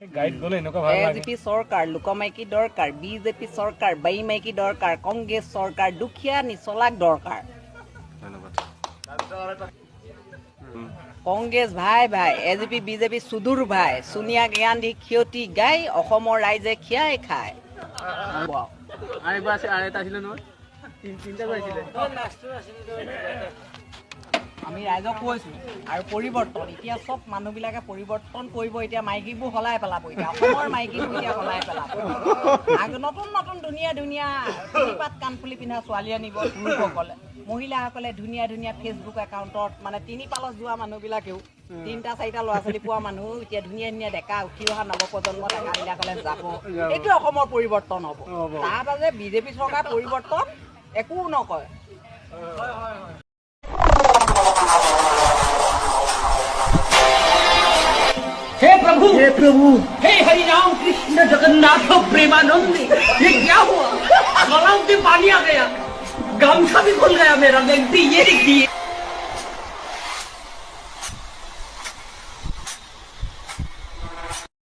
গাড়ীত গ'লে এনেকুৱা ভাল এ লাগে। জি পি চৰকাৰ লোকমাইকী দৰকাৰ, বিজেপি চৰকাৰ বাৰী মাইকী দৰকাৰ, কংগ্ৰেছ চৰকাৰ দুখীয়া নিচলাক দৰকাৰ। ধন্যবাদ। কংগ্ৰেছ ভাই ভাই, এ জি পি বিজেপি সুদূৰ ভাই, ছোনিয়া গান্ধী ক্ষতি গাই অসমৰ ৰাইজে খিয়াই খায়। আৰু একবাৰ আছে, আৰু এটা আছিলে নহয়, তিনিটা আছিলে। আমি ৰাইজক কৈছো আৰু পৰিৱৰ্তন এতিয়া চব মানুহবিলাকে পৰিৱৰ্তন কৰিব। এতিয়া মাইকীবোৰ সলাই পেলাব, এতিয়া অসমৰ মাইকীবোৰ এতিয়া সলাই পেলাব। আৰু নতুন নতুন ধুনীয়া ধুনীয়া পাত কাণফুলি পিন্ধা ছোৱালী আনিব পুৰুষসকলে, মহিলাসকলে ধুনীয়া ধুনীয়া ফেচবুক একাউণ্টত, মানে তিনি পালত যোৱা মানুহবিলাকেও, তিনিটা চাৰিটা ল'ৰা ছোৱালী পোৱা মানুহ এতিয়া ধুনীয়া ধুনীয়া ডেকা উঠি অহা নৱপ্ৰজন্ম ডেকাবিলাকলে যাব। এইটো অসমৰ পৰিৱৰ্তন হ'ব। তাৰ বাবে বিজেপি চৰকাৰ পৰিৱৰ্তন একো নকয়। हे प्रभु, हे प्रभु, हे हरि राम कृष्ण जगन्नाथ प्रेमानंद, ये क्या हुआ? गलाव में पानी आ गया, गामछा भी खुल गया मेरा, लेंटी ये दिख।